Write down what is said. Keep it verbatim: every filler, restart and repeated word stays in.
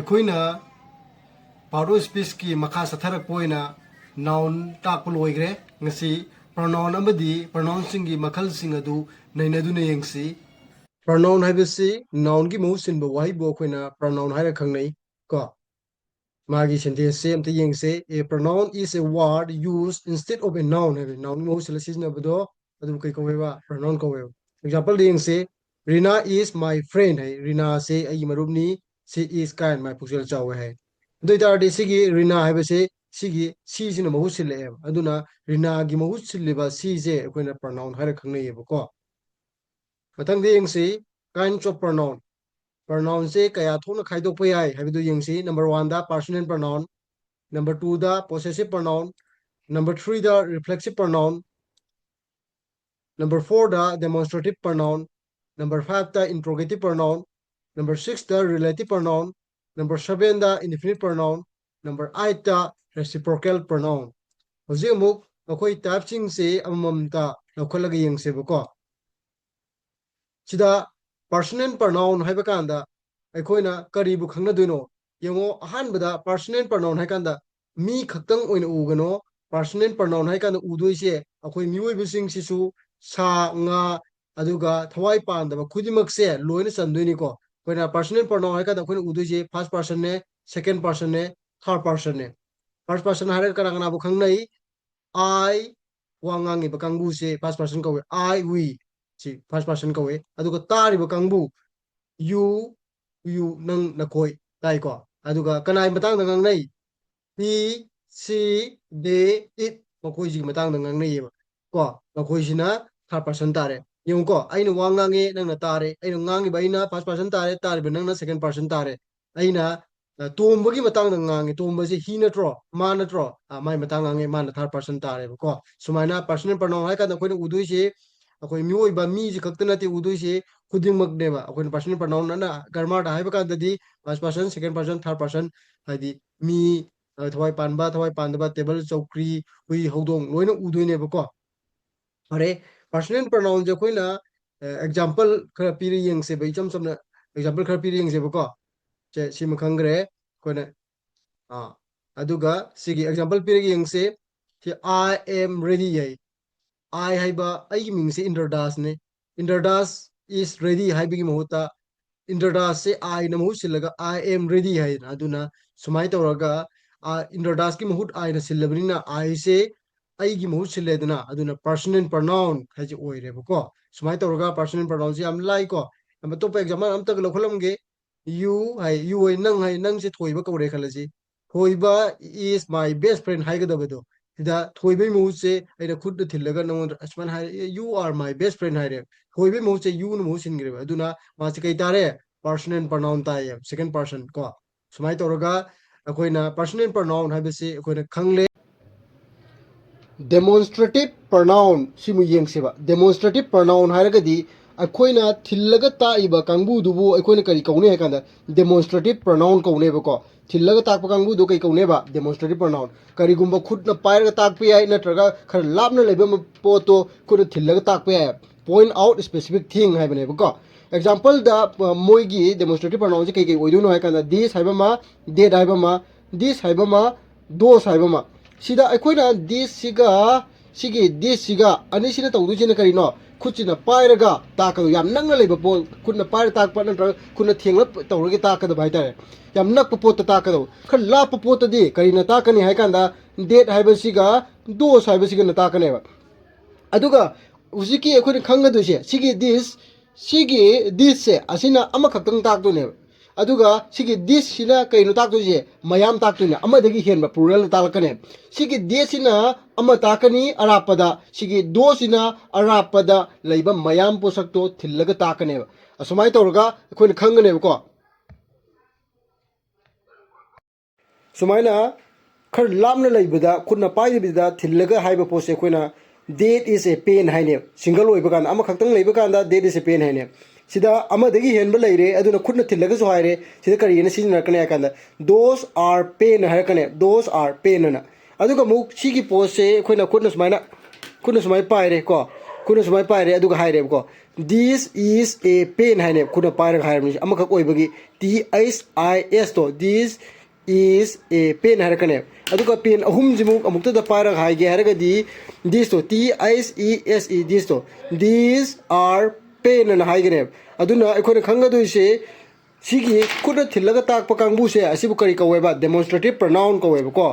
ꯑꯩꯈꯣꯏꯅ part of speechꯀꯤ ꯃꯈꯥ ꯆꯠꯊꯔꯛꯄ ꯑꯣꯏꯅ noun ꯇꯥꯛꯄ ꯂꯣꯏꯈ꯭ꯔꯦ꯫ ꯉꯁꯤ pronoun ꯑꯃꯗꯤ pronounꯁꯤꯡꯒꯤ ꯃꯈꯜꯁꯤꯡ ꯑꯗꯨ ꯅꯩꯅꯗꯨꯅ ꯌꯦꯡꯁꯤ꯫ Pronoun ꯍꯥꯏꯕꯁꯤ nounꯒꯤ ꯃꯍꯨꯠ ꯁꯤꯟꯕ ꯋꯥꯍꯩꯕꯨ ꯑꯩꯈꯣꯏꯅ pronoun ꯍꯥꯏꯔ ꯈꯪꯅꯩ ꯀꯣ꯫ ꯃꯥꯒꯤ sentenceꯁꯦ ꯑꯝꯇ ꯌꯦꯡꯁꯦ꯫ A pronoun is a word used instead of a noun ꯍꯥꯏꯕ, nounꯒꯤ ꯃꯍꯨꯠ ꯁꯤꯜꯂ ꯁꯤꯖꯤꯟꯅꯕꯗꯣ ꯑꯗꯨ ꯀꯩ ꯀꯧꯋꯦꯕ? Pronoun ꯀꯧꯋꯦꯕ꯫ Exampleꯗ ꯌꯦꯡꯁꯦ, "Rina is my friend" ꯍꯥꯏ, ꯔꯤꯅꯥꯁꯦ ꯑꯩꯒꯤ ꯃꯔꯨꯞꯅꯤ꯫ "She is kind", ꯃꯥ ꯄꯨꯛꯆꯦꯜ ꯆꯥꯎꯋꯦ ꯍꯥꯏ꯫ ꯑꯗꯨ ꯑꯣꯏꯇꯥꯔꯗꯤ ꯁꯤꯒꯤ ꯔꯤꯅꯥ ꯍꯥꯏꯕꯁꯦ ꯁꯤꯒꯤ sheꯁꯤꯅ ꯃꯍꯨꯠ ꯁꯤꯜꯂꯛꯑꯦꯕ꯫ ꯑꯗꯨꯅ ꯔꯤꯅꯥꯒꯤ ꯃꯍꯨꯠ ꯁꯤꯜꯂꯤꯕ sheꯁꯦ ꯑꯩꯈꯣꯏꯅ pronoun ꯍꯥꯏꯔ ꯈꯪꯅꯩꯌꯦꯕꯀꯣ꯫ ꯃꯊꯪꯗ ꯌꯦꯡꯁꯤ, kinds of pronoun꯫ Pronounꯁꯦ ꯀꯌꯥ ꯊꯣꯛꯅ ꯈꯥꯏꯗꯣꯛꯄ ꯌꯥꯏ ꯍꯥꯏꯕꯗꯨ ꯌꯦꯡꯁꯤ꯫ Number oneꯗ personal pronoun, number twoꯗ possessive pronoun, number threeꯗ reflexive pronoun, number fourꯗ demonstrative pronoun, number fiveꯇ interrogative pronoun, number sixꯇ relative pronoun, number sevenꯗ indefinite pronoun, number eightꯇ reciprocal pronoun꯫ ꯍꯧꯖꯤꯛ ꯑꯃꯨꯛ ꯑꯩꯈꯣꯏ typeꯁꯤꯡꯁꯦ ꯑꯃꯃꯝꯇ ꯂꯧꯈꯠꯂꯒ ꯌꯦꯡꯁꯦꯕꯀꯣ꯫ ꯁꯤꯗ personal pronoun ꯍꯥꯏꯕ ꯀꯥꯟꯗ ꯑꯩꯈꯣꯏꯅ ꯀꯔꯤꯕꯨ ꯈꯪꯅꯗꯣꯏꯅꯣ? ꯌꯦꯡꯉꯣ, ꯑꯍꯥꯟꯕꯗ personal pronoun ꯍꯥꯏ ꯀꯥꯟꯗ ꯃꯤ ꯈꯛꯇꯪ ꯑꯣꯏꯅ ꯎꯒꯅꯣ꯫ Personal pronoun ꯍꯥꯏ ꯀꯥꯟꯗ ꯎꯗꯣꯏꯁꯦ ꯑꯩꯈꯣꯏ ꯃꯤꯑꯣꯏꯕꯁꯤꯡꯁꯤꯁꯨ ꯁꯥ, ꯉꯥ, ꯑꯗꯨꯒ ꯊꯋꯥꯏ ꯄꯥꯟꯗꯕ ꯈꯨꯗꯤꯡꯃꯛꯁꯦ ꯂꯣꯏꯅ ꯆꯟꯗꯣꯏꯅꯤꯀꯣ꯫ ꯑꯩꯈꯣꯏꯅ personal pronoun ꯍꯥꯏ ꯀꯥꯟꯗ ꯑꯩꯈꯣꯏꯅ ꯎꯗꯣꯏꯁꯦ first personꯅꯦ, second personꯅꯦ, third personꯅꯦ꯫ First person ꯍꯥꯏꯔꯒ ꯀꯅꯥ ꯀꯅꯥꯕꯨ ꯈꯪꯅꯩ? I, ꯋꯥ ꯉꯥꯡꯉꯤꯕ ꯀꯥꯡꯕꯨꯁꯦ first person ꯀꯧꯋꯦ꯫ I, we, ꯁꯤ first person ꯀꯧꯋꯦ꯫ ꯑꯗꯨꯒ ꯇꯥꯔꯤꯕ ꯀꯥꯡꯕꯨ, you, you, ꯅꯪ, ꯅꯈꯣꯏ, ꯇꯥꯏꯀꯣ꯫ ꯑꯗꯨꯒ ꯀꯅꯥꯒꯤ ꯃꯇꯥꯡꯗ ꯉꯥꯡꯅꯩ? He, she, they, it, ꯃꯈꯣꯏꯁꯤꯒꯤ ꯃꯇꯥꯡꯗ ꯉꯥꯡꯅꯩꯌꯦꯕ ꯀꯣ꯫ ꯃꯈꯣꯏꯁꯤꯅ third person ꯇꯥꯔꯦ꯫ ꯌꯦꯡꯉꯨꯀꯣ, ꯑꯩꯅ ꯋꯥ ꯉꯥꯡꯉꯦ, ꯅꯪꯅ ꯇꯥꯔꯦ꯫ ꯑꯩꯅ ꯉꯥꯡꯉꯤꯕ ꯑꯩꯅ first person ꯇꯥꯔꯦ, ꯇꯥꯔꯤꯕ ꯅꯪꯅ second person ꯇꯥꯔꯦ꯫ ꯑꯩꯅ, ꯑ, ꯇꯣꯝꯕꯒꯤ ꯃꯇꯥꯡꯗ ꯉꯥꯡꯉꯦ꯫ ꯇꯣꯝꯕꯁꯦ he ꯅꯠꯇ꯭ꯔꯣ? ꯃꯥ ꯅꯠꯇ꯭ꯔꯣ? ꯑ, ꯃꯥꯏ ꯃꯇꯥꯡ ꯉꯥꯡꯉꯦ, ꯃꯥꯅ third person ꯇꯥꯔꯦꯕꯀꯣ꯫ ꯁꯨꯃꯥꯏꯅ personal pronoun ꯍꯥꯏ ꯀꯥꯟꯗ ꯑꯩꯈꯣꯏꯅ ꯎꯗꯣꯏꯁꯦ ꯑꯩꯈꯣꯏ ꯃꯤꯑꯣꯏꯕ ꯃꯤꯁꯦ ꯈꯛꯇ ꯅꯠꯇꯦ ꯎꯗꯣꯏꯁꯦ, ꯈꯨꯗꯤꯡꯃꯛꯅꯦꯕ꯫ ꯑꯩꯈꯣꯏꯅ personal pronoun ꯑꯅ grammarꯗ ꯍꯥꯏꯕ ꯀꯥꯟꯗꯗꯤ first person, second person, third person, ꯍꯥꯏꯗꯤ ꯃꯤ, ꯑ, ꯊꯋꯥꯏ ꯄꯥꯟꯕ, ꯊꯋꯥꯏ ꯄꯥꯟꯗꯕ, table, ꯆꯧꯀ꯭ꯔꯤ, ꯍꯨꯏ, ꯍꯧꯗꯣꯡ ꯂꯣꯏꯅ ꯎꯗꯣꯏꯅꯦꯕꯀꯣ꯫ ꯐꯔꯦ, personal pronounꯁꯦ ꯑꯩꯈꯣꯏꯅ, ꯑ, example ꯈꯔ ꯄꯤꯔ ꯌꯦꯡꯁꯦꯕ, ꯏꯆꯝ ꯆꯝꯅ example ꯈꯔ ꯄꯤꯔ ꯌꯦꯡꯁꯦꯕꯀꯣ꯫ ꯁꯦ ꯁꯤꯃ ꯈꯪꯈ꯭ꯔꯦ ꯑꯩꯈꯣꯏꯅ꯫ ꯑꯥ ꯑꯗꯨꯒ ꯁꯤꯒꯤ ꯑꯦꯛꯖꯥꯝꯄꯜ ꯄꯤꯔꯒ ꯌꯦꯡꯁꯦ꯫ ꯁꯤ "I am ready" high. "I" ꯍꯥꯏꯕ ꯑꯩꯒꯤ ꯃꯤꯡꯁꯦ ꯏꯟꯗ꯭ꯔꯗꯥꯁꯅꯦ꯫ "ꯏꯟꯗ꯭ꯔꯗꯥꯁ is ready" ꯍꯥꯏꯕꯒꯤ ꯃꯍꯨꯠꯇ ꯏꯟꯗ꯭ꯔꯗꯥꯁꯁꯦ "I"ꯅ ꯃꯍꯨꯠ ꯁꯤꯜꯂꯒ "I am ready" ꯍꯥꯏꯗꯅ꯫ ꯑꯗꯨꯅ ꯁꯨꯃꯥꯏꯅ ꯇꯧꯔꯒ, ꯑ, ꯏꯟꯗ꯭ꯔꯗꯥꯁꯀꯤ ꯃꯍꯨꯠ "I"ꯅ ꯁꯤꯜꯂꯕꯅꯤꯅ "I"ꯁꯦ ꯑꯩꯒꯤ ꯃꯍꯨꯠ ꯁꯤꯜꯂꯦꯗꯅ꯫ ꯑꯗꯨꯅ personal pronoun ꯍꯥꯏꯁꯦ ꯑꯣꯏꯔꯦꯕꯀꯣ꯫ ꯁꯨꯃꯥꯏꯅ ꯇꯧꯔꯒ personal pronounꯁꯦ ꯌꯥꯝ ꯂꯥꯏꯀꯣ꯫ ꯌꯥꯝ ꯑꯇꯣꯞꯄ ꯑꯦꯛꯖꯥꯝꯄꯜ ꯑꯝꯇꯒ ꯂꯧꯈꯠꯂꯝꯒꯦ꯫ "You" ꯍꯥꯏ, "you" ꯍꯥꯏ, "ꯅꯪ" ꯍꯥꯏ, ꯅꯪꯁꯦ ꯊꯣꯏꯕ ꯀꯧꯔꯦ ꯈꯜꯂꯁꯤ꯫ "ꯊꯣꯏꯕ is my best friend" ꯍꯥꯏꯒꯗꯕꯗꯣ, ꯁꯤꯗ ꯊꯣꯏꯕꯒꯤ ꯃꯍꯨꯠꯁꯦ ꯑꯩꯅ ꯈꯨꯠꯅ ꯊꯤꯜꯂꯒ ꯅꯪꯉꯣꯟꯗ ꯑꯁꯨꯃꯥꯏꯅ ꯍꯥꯏꯔꯦ, "You are my best friend" ꯍꯥꯏꯔꯦ꯫ ꯊꯣꯏꯕꯒꯤ ꯃꯍꯨꯠꯁꯦ "you"ꯅ ꯃꯍꯨꯠ ꯁꯤꯟꯈ꯭ꯔꯦꯕ꯫ ꯑꯗꯨꯅ ꯃꯥꯁꯦ ꯀꯩ ꯇꯥꯔꯦ? Personal pronoun ꯇꯥꯏꯌꯦꯕ, second person ꯀꯣ꯫ ꯁꯨꯃꯥꯏꯅ ꯇꯧꯔꯒ ꯑꯩꯈꯣꯏꯅ personal pronoun ꯍꯥꯏꯕꯁꯤ ꯑꯩꯈꯣꯏꯅ ꯈꯪꯂꯦ꯫ Demonstrative pronoun ꯁꯤꯃꯨꯛ ꯌꯦꯡꯁꯦꯕ꯫ Demonstrative pronoun ꯍꯥꯏꯔꯒꯗꯤ ꯑꯩꯈꯣꯏꯅ ꯊꯤꯜꯂꯒ ꯇꯥꯛꯏꯕ ꯀꯥꯡꯕꯨꯗꯨꯕꯨ ꯑꯩꯈꯣꯏꯅ ꯀꯔꯤ ꯀꯧꯅꯤ ꯍꯥꯏ ꯀꯥꯟꯗ, demonstrative pronoun ꯀꯧꯅꯦꯕꯀꯣ꯫ ꯊꯤꯜꯂꯒ ꯇꯥꯛꯄ ꯀꯥꯡꯕꯨꯗꯨ ꯀꯩ ꯀꯧꯅꯦꯕ? Demonstrative pronoun꯫ ꯀꯔꯤꯒꯨꯝꯕ ꯈꯨꯠꯅ ꯄꯥꯏꯔꯒ ꯇꯥꯛꯄ ꯌꯥꯏ, ꯅꯠꯇ꯭ꯔꯒ ꯈꯔ ꯂꯥꯞꯅ ꯂꯩꯕ ꯄꯣꯠꯇꯣ ꯈꯨꯠꯅ ꯊꯤꯜꯂꯒ ꯇꯥꯛꯄ ꯌꯥꯏ꯫ Point out specific thing ꯍꯥꯏꯕꯅꯦꯕꯀꯣ꯫ ꯑꯦꯛꯖꯥꯝꯄꯜꯗ, ꯑ, ꯃꯣꯏꯒꯤ demonstrative pronounꯁꯦ ꯀꯩ ꯀꯩ ꯑꯣꯏꯗꯣꯏꯅꯣ ꯍꯥꯏ ꯀꯥꯟꯗ, this ꯍꯥꯏꯕ ꯑꯃ, that ꯍꯥꯏꯕ ꯑꯃ, this ꯍꯥꯏꯕ ꯑꯃ, those ꯍꯥꯏꯕ ꯑꯃ꯫ ꯁꯤꯗ ꯑꯩꯈꯣꯏꯅ thisꯁꯤꯒ ꯁꯤꯒꯤ thisꯁꯤꯒ ꯑꯅꯤꯁꯤꯅ ꯇꯧꯗꯣꯏꯁꯤꯅ ꯀꯔꯤꯅꯣ? ꯈꯨꯠꯁꯤꯅ ꯄꯥꯏꯔꯒ ꯇꯥꯛꯀꯗꯕ, ꯌꯥꯝ ꯅꯛꯅ ꯂꯩꯕ ꯄꯣꯠ, ꯈꯨꯠꯅ ꯄꯥꯏꯔ ꯇꯥꯛꯄ ꯅꯠꯇ꯭ꯔꯒ ꯈꯨꯠꯅ ꯊꯦꯡꯂꯞ ꯇꯧꯔꯒ ꯇꯥꯛꯀꯗꯕ ꯍꯥꯏꯇꯥꯔꯦ꯫ ꯌꯥꯝ ꯅꯛꯄ ꯄꯣꯠꯇ ꯇꯥꯛꯀꯗꯕ꯫ ꯈꯔ ꯂꯥꯞꯄ ꯄꯣꯠꯇꯗꯤ ꯀꯔꯤꯅ ꯇꯥꯛꯀꯅꯤ ꯍꯥꯏ ꯀꯥꯟꯗ, that ꯍꯥꯏꯕꯁꯤꯒ those ꯍꯥꯏꯕꯁꯤꯒꯅ ꯇꯥꯛꯀꯅꯦꯕ꯫ ꯑꯗꯨꯒ ꯍꯧꯖꯤꯛꯀꯤ ꯑꯩꯈꯣꯏꯅ ꯈꯪꯒꯗꯣꯏꯁꯦ, ꯁꯤꯒꯤ this, ꯁꯤꯒꯤ thisꯁꯦ ꯑꯁꯤꯅ ꯑꯃꯈꯛꯇꯪ ꯇꯥꯛꯇꯣꯏꯅꯦꯕ꯫ ꯑꯗꯨꯒ ꯁꯤꯒꯤ thisꯁꯤꯅ ꯀꯩꯅꯣ ꯇꯥꯛꯇꯣꯏꯁꯦ? ꯃꯌꯥꯝ ꯇꯥꯛꯇꯣꯏꯅꯦ, ꯑꯃꯗꯒꯤ ꯍꯦꯟꯕ pluralꯗ ꯇꯥꯛꯂꯛꯀꯅꯦꯕ꯫ ꯁꯤꯒꯤ thatꯁꯤꯅ ꯑꯃ ꯇꯥꯛꯀꯅꯤ ꯑꯔꯥꯞꯄꯗ, ꯁꯤꯒꯤ thoseꯁꯤꯅ ꯑꯔꯥꯞꯄꯗ ꯂꯩꯕ ꯃꯌꯥꯝ ꯄꯣꯠꯁꯛꯇꯣ ꯊꯤꯜꯂꯒ ꯇꯥꯛꯀꯅꯦꯕ꯫ ꯑꯁꯨꯃꯥꯏꯅ ꯇꯧꯔꯒ ꯑꯩꯈꯣꯏꯅ ꯈꯪꯒꯅꯦꯕꯀꯣ꯫ ꯁꯨꯃꯥꯏꯅ ꯈꯔ ꯂꯥꯞꯅ ꯂꯩꯕꯗ ꯈꯨꯠꯅ ꯄꯥꯏꯗꯕꯤꯗ ꯊꯤꯜꯂꯒ ꯍꯥꯏꯕ ꯄꯣꯠꯁꯦ ꯑꯩꯈꯣꯏꯅ that is a pen ꯍꯥꯏꯅꯦꯕ꯫ Single ꯑꯣꯏꯕ ꯀꯥꯟꯗ, ꯑꯃꯈꯛꯇꯪ ꯂꯩꯕ ꯀꯥꯟꯗ that is a pen ꯍꯥꯏꯅꯦꯕ꯫ ꯁꯤꯗ ꯑꯃꯗꯒꯤ ꯍꯦꯟꯕ ꯂꯩꯔꯦ, ꯑꯗꯨꯅ ꯈꯨꯠꯅ ꯊꯤꯜꯂꯒꯁꯨ ꯍꯥꯏꯔꯦ꯫ ꯁꯤꯗ ꯀꯔꯤꯅ ꯁꯤꯖꯤꯟꯅꯔꯛꯀꯅꯤ ꯍꯥꯏ ꯀꯥꯟꯗ, those are pen ꯍꯥꯏꯔꯛꯀꯅꯦ, those are pen ꯑꯅ꯫ ꯑꯗꯨꯒ ꯑꯃꯨꯛ ꯁꯤꯒꯤ ꯄꯣꯠꯁꯦ ꯑꯩꯈꯣꯏꯅ ꯈꯨꯠꯅ ꯁꯨꯃꯥꯏꯅ, ꯈꯨꯠꯅ ꯁꯨꯃꯥꯏꯅ ꯄꯥꯏꯔꯦ ꯀꯣ꯫ ꯈꯨꯠꯅ ꯁꯨꯃꯥꯏꯅ ꯄꯥꯏꯔꯦ, ꯑꯗꯨꯒ ꯍꯥꯏꯔꯦꯕꯀꯣ, "This is a pen" ꯍꯥꯏꯅꯦꯕ, ꯈꯨꯠꯅ ꯄꯥꯏꯔꯒ ꯍꯥꯏꯔꯕꯅꯤ, ꯑꯃꯈꯛ ꯑꯣꯏꯕꯒꯤ꯫ T H I S to, "This is a pen" ꯍꯥꯏꯔꯛꯀꯅꯦꯕ꯫ ꯑꯗꯨꯒ pen ꯑꯍꯨꯝꯁꯤꯃꯨꯛ ꯑꯃꯨꯛꯇꯗ ꯄꯥꯏꯔꯒ ꯍꯥꯏꯒꯦ ꯍꯥꯏꯔꯒꯗꯤ, "This" to, "T H E S E", "This" to, "These are pen" ꯑꯅ ꯍꯥꯏꯒꯅꯦꯕ꯫ ꯑꯗꯨꯅ ꯑꯩꯈꯣꯏꯅ ꯈꯪꯒꯗꯣꯏꯁꯦ, ꯁꯤꯒꯤ ꯈꯨꯠꯅ ꯊꯤꯜꯂꯒ ꯇꯥꯛꯄ ꯀꯥꯡꯕꯨꯁꯦ, ꯑꯁꯤꯕꯨ ꯀꯔꯤ ꯀꯧꯋꯦꯕ? Demonstrative pronoun ꯀꯧꯋꯦꯕꯀꯣ꯫